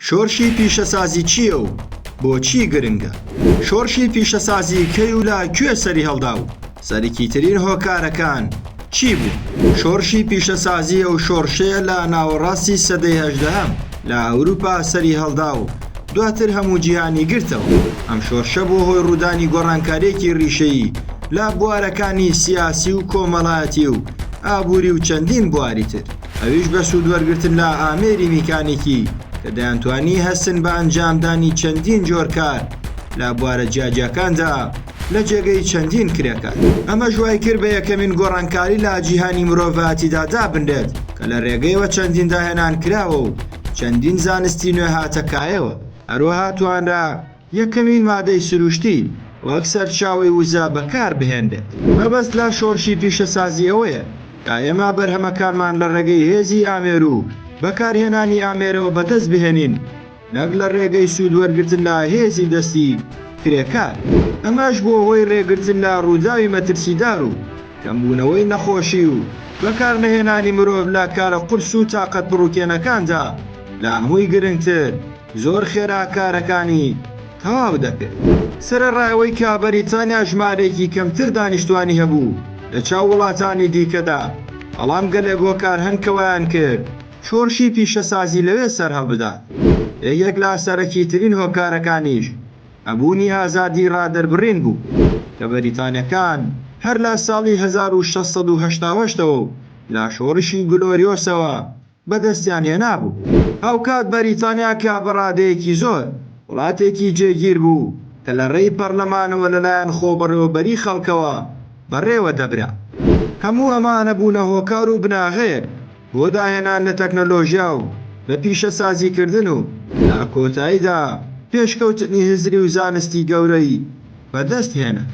شۆرشی پیشەسازی چییە و بۆچی گرنگە؟ شۆرشی پیشەسازی کەی و لە کوێ سەریهەڵدا و سەرەکیترین هۆکارەکان چی بوون؟ شۆرشی پیشەسازی ئەو شۆڕشەیە لە ناوەڕاستی سەدەی هەژدەهەم لە ئەوروپا سەریهەڵدا و دواتر هەموو جیهانی گرتەوە. ئەم شۆرشە بووە هۆی ڕوودانی گۆڕانکارییەکی ڕیشەیی لە بوارەکانی سیاسی و کۆمەڵایەتی و ئابووری و چەندین بواری تر. ئەویش بە سوود وەرگرتن لە ئامێری میکانیکی کە دەیانتوانی هەستن بە ئەنجامدانی چەندین جۆر کار لە بوارە جیاجیاکاندا لە جێگەی چەندین کرێکار. ئەمەش وایکرد بە یەکەمین گۆڕانکاری لە جیهانی مرۆڤایەتیدا دابنرێت کە لە رێگەیەوە چەندین داهێنان کراوە و چەندین زانستی نوێ هاتە کایەوە. هەروەها توانرا یەکەمین مادەی سروشتی وەک سەرچاوەی وزە بەکار بهێنرێت. مەبەست لە شۆڕشی پیشەسازی ئەوەیە کە ئێمە بەرهەمەکانمان لە ڕێگەی هێزی ئامێر و بەکارهێنانی ئامێرەوە بەدەست بهێنین نەک لە ڕێگەی سوود وەرگرتن لە هێزی دەستی کرێکار. ئەمەش بووە هۆی ڕێگرتن لە ڕووداوی مەترسیدار و کەمبوونەوەی نەخۆشی و بەکارنەهێنانی مرۆڤ لە کارە قورس و تاقەتپڕوکێنەکاندا، لە هەمووی گرنگتر زۆر خێرا کارەکانی تەواو دەکرد. سەرەڕای ئەوەی کە بەریتانیا ژمارەیەکی کەمتر دانیشتوانی هەبوو لە چاو وڵاتانی دیکەدا، بەڵام گەلێک هۆکار هەن کە وایان کرد شۆڕشی پیشەسازی لەوێ سەرهەڵبدات. یەکێک لە سەرەکیترین هۆکارەکانیش هەبوونی ئازادی ڕادەربڕین بوو کە بەریتانیەکان هەر لە ساڵی 1688 ەوە و لە شۆڕشی گلۆریۆسەوە بەدەستیان هێنابوو. هاوکات بەریتانیا کە بە ڕادەیەکی زۆر وڵاتێکی جێگیر بوو کە لە ڕێی پەڕلەمانەوە لەلایەن خۆبەڕێوەبەری خەڵکەوە بەڕێوە دەبرا. هەموو ئەمانە بوونە هۆکار و بناغەیەک بۆ داهێنان لە تەکنەلۆژیا و بە پیشەسازیکردن و لە کۆتاییدا پێشکەوتنی هزری و زانستی گەورەی بەدەست هێنا.